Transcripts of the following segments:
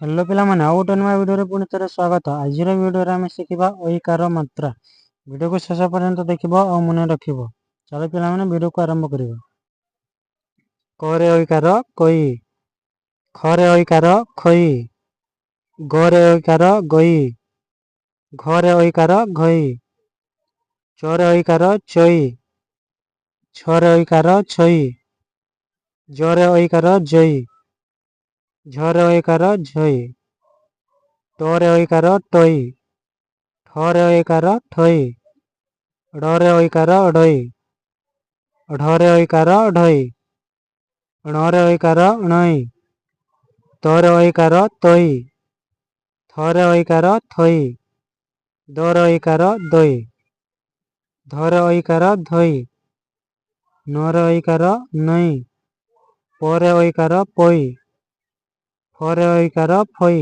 Hello ପିଲାମାନେ, ଆଉ ଗୋଟେ ନୂଆ ଭିଡ଼ିଓରେ ପୁଣି ଥରେ ସ୍ୱାଗତ। ଆଜିର ଭିଡ଼ିଓରେ ଆମେ ଶିଖିବା ଐକାର ମାତ୍ରା। ଭିଡ଼ିଓକୁ ଶେଷ ପର୍ଯ୍ୟନ୍ତ ଦେଖିବ ଆଉ ମନେ ରଖିବ। ଚାଲ ପିଲାମାନେ, ଭିଡ଼ିଓକୁ ଆରମ୍ଭ କରିବା। କରେ ଐକାର କଇ, ଖରେ ଐକାର ଖଇ, ଗରେ ଐକାର ଗଇ, ଘରେ ଐକାର ଘଇ, ଚରେ ଐକାର ଚଇ, ଛରେ ଐକାର ଛଇ, ଜରେ ଐକାର ଜଇ, ଝରେ ଐକାର ଝଇ, ଟରେ ଐକାର ଟଇ, ଠରେ ଐକାର ଠଇ, ଡ଼ରେ ଐକାର ଡ଼ଇ, ଢରେ ଐକାର ଢଇ, ଣରେ ଐକାର ଣଇ, ତରେ ଐକାର ତଇ, ଥରେ ଐକାର ଥଇ, ଦରେ ଐକାର ଦଇ, ଧରେ ଐକାର ଧଇ, ନରେ ଐକାର ନଇ, ପରେ ଐକାର ପଇ, ଫରେ ଐକାର ଫଇ,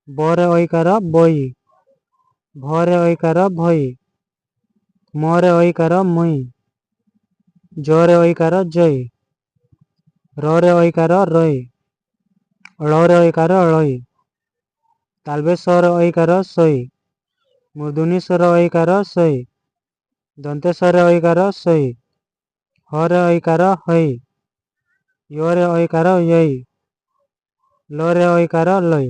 ବରେ ଐକାର ବଇ, ଭରେ ଐକାର ଭଇ, ମରେ ଐକାର ମଇ, ଜରେ ଐକାର ଜଇ, ରରେ ଐକାର ରଇ, ଳରେ ଐକାର ଳଇ, ତାଲବେଶରେ ଐକାର ସଇ, ମୂର୍ଦ୍ଧନ୍ୟସ୍ୱର ଐକାର ସଇ, ଦନ୍ତେଶ୍ୱରେ ଐକାର ସଇ, ହରେ ଐକାର ହଇ, ୟରେ ଐକାର ୟଇ, ଲରେ ଐକାର ଲଇ।